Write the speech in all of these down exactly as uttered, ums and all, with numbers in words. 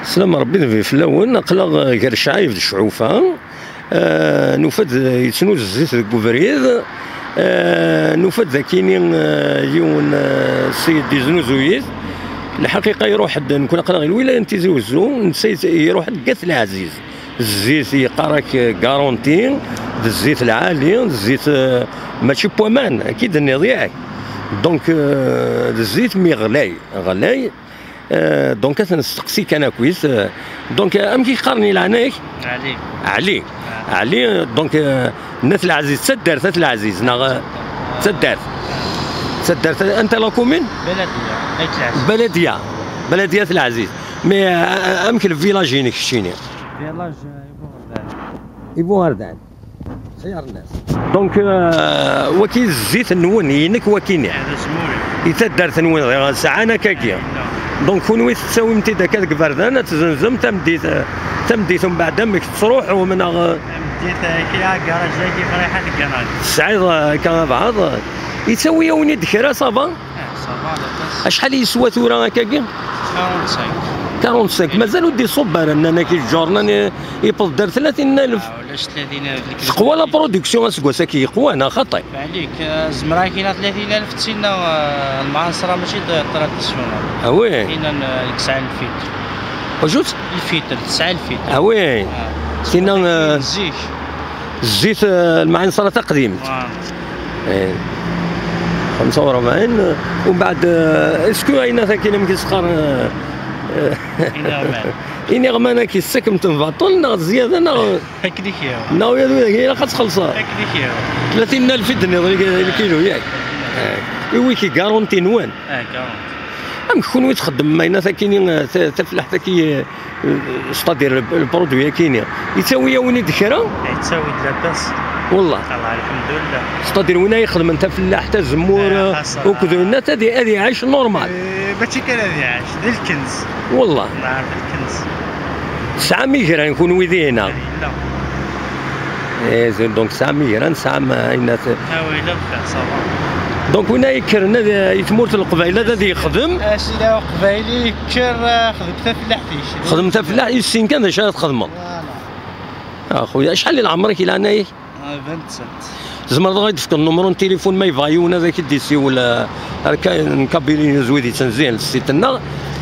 Slam Rebbi d bbi fell-awen, aql-aɣ gar Cɛayeb d Cɛufa. Ah, nufa-d yettnuz zzit deg ubrid. Ah, nufa-d d akini, ah, yiwen, ah, ssiyed yeznuzu-it. Lḥaqiqa, iruḥ-d, nekkni aql-aɣ i lwilaya n Tizi Uzzu, netta yet-, iruḥ-d deg At Leɛziz. Zzit yeqqar-ak garanti, d zzit lɛali, d zzit, ah, mačči n waman, akka i d-tenniḍ, yak. Donc, ah, d zzit mi ɣlay, ɣlay. Euh, donc, ad t-nesteqsi kan akkit. Euh, donc, euh, amek i k-qqaren i leɛnaya-k? Ɛli. Ɛli. Ɛli, euh, donc, euh, n At Leɛziz, d taddart At Leɛziz, neɣ, euh, d taddart? Taddart, anta la commune? Baladiya, At Leɛziz. Baladiya. Baladiya At Leɛziz. Mais, euh, amek le village-inek keččini? Village, euh, Ibuɣerdan. Ibuɣerdan. Xyar nnas. Donc, euh, waki d zzit-nwen, inek wakini. Eh, d azemmur. I taddart-nwen, dɣa sɛan akkagi. Donc, kunwi tettawim-t-id akka deg iberdan, ad tzenzem tameddit, eh, tameddit umbeɛd amek tettruḥum, neɣ, eh? Tameddit, eh, kra agaṛaj-agi friḥa deg iran. Tesɛiḍ, eh, akka abɛaḍ? Yettawi-yawen-id kra, ça va? Eh, ça va, labas. Acḥal yeswa tura akkagi? Quarante-cinq. Quarante-cinq. Mazal ur d-iṣubb ara, nnan-ak iǧǧurnan i-, iwweḍ-d ar tlatin alef. Ah, ulac tlatin alef deg. Teqwa la production aseggas-agi, yeqwa, neɣ xaṭi? Malik, eh, zemreɣ ad k-iniɣ tlatin alef d tinna, eh, lmeɛṣer mačči d traditionnel. Ah oui? Tinna n, eh, deg tesɛa lfitr. Wacu-tt? Lfitr, tesɛa lfitr. Ah oui? Ah. Tinna, eh, zik. Zzit, eh, lmeɛṣer taqdimt. Ah. Eh. خمسة وأربعين, eh, umbeɛd, eh, est-ce que ayen-a takin amek i s-qqaren, eh, eh, iniɣman. Iniɣman-agi tessakem-ten baṭel neɣ zzyada neɣ? Akken i k-yehwa. Neɣ ula d widak ilaq ad txellṣeḍ. Akken i k-yehwa. Tlatin alef i d-tenniḍ lkilu, yak? Eh. I wi k-garanti-nwen? Eh, garanti. Amek kunwi txeddmem ayen-a takin, eh, ta-, tafellaḥt-agi, eh, c'est-à-dire le, le produit-agi-ni, yettawi-yawen-id kra? Yettawi-d labas. Wallah. Allah, alḥemdulillah. C'est-à-dire win ay ixedmen tafellaḥt, azemmur, eh, xas, eh, uked winna, ad i-, ad iɛac normal. Eh, mačči kan ad iɛac, d lkenz. Wallah. Nɛerf lkenz. Tesɛam igran kunwi dihina? Yella. Eh, donc tesɛam igran, tesɛam, eh, ayen at- Ah oui, la bxir, ça va. Donc win ay yekkren ad, i tmurt n Leqbayel ad, ad yexdem? Ah, sidi Aqbayli yekker, eh, xdem tafellaḥt-ik. Xdem tafellaḥt, yessin kan d acu ara txedmeḍ. Voilà. Ah, xuya, acḥal i lɛemr-ik i leɛnaya-k? Ah, vingt-sept. Tzemreḍ ad ɣ-d-tefkeḍ numru n tilifun ma yebɣa yiwen ad ak-d-isiwel, eh, ar ka-, n Kabili News wid yettnezzihen s site-nneɣ,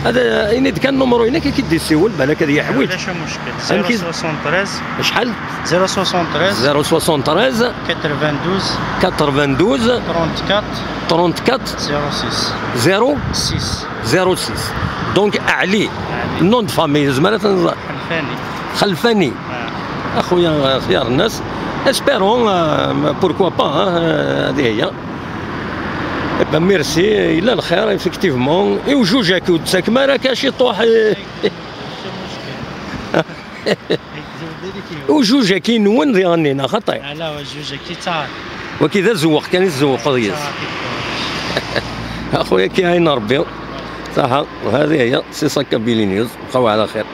ad, eh, ini-d kan numru-inek ad k-id-isiwel, balak ad yeḥwiǧ. Ulac amuckel. Amek i- Zéro soixante-treize. Acḥal? Zéro soixante-treize. Zéro soixante-treize. Quatre-vingt-douze. Quatre-vingt-douze. Trente-quatre. Trente-quatre. Zéro six. Zéro? Six. Zéro six. Donc, Ɛli. Ɛli. Nom de famille, zemreɣ ad t-nẓer? Xelfani. Xelfani. Ah. Axuya, xyar nnas. Espérons, euh, pourquoi pas, hein, euh, هذه هي. Eh ben, merci. Yella lxir, effectivement. I ujuj-agi ur d-tettakem ara akka ciṭuḥ, eh. Ujuj-agi nwen diɣen-nni, neɣ xaṭi? Ala, wa juj-agi tar. Wagi d azewweq kan i tzewwqeḍ yis. Tar. Axuya, akka ayen Rebbi. Saḥa, وهذه هي سي صاك كابيلي نيوز. بقاو على خير.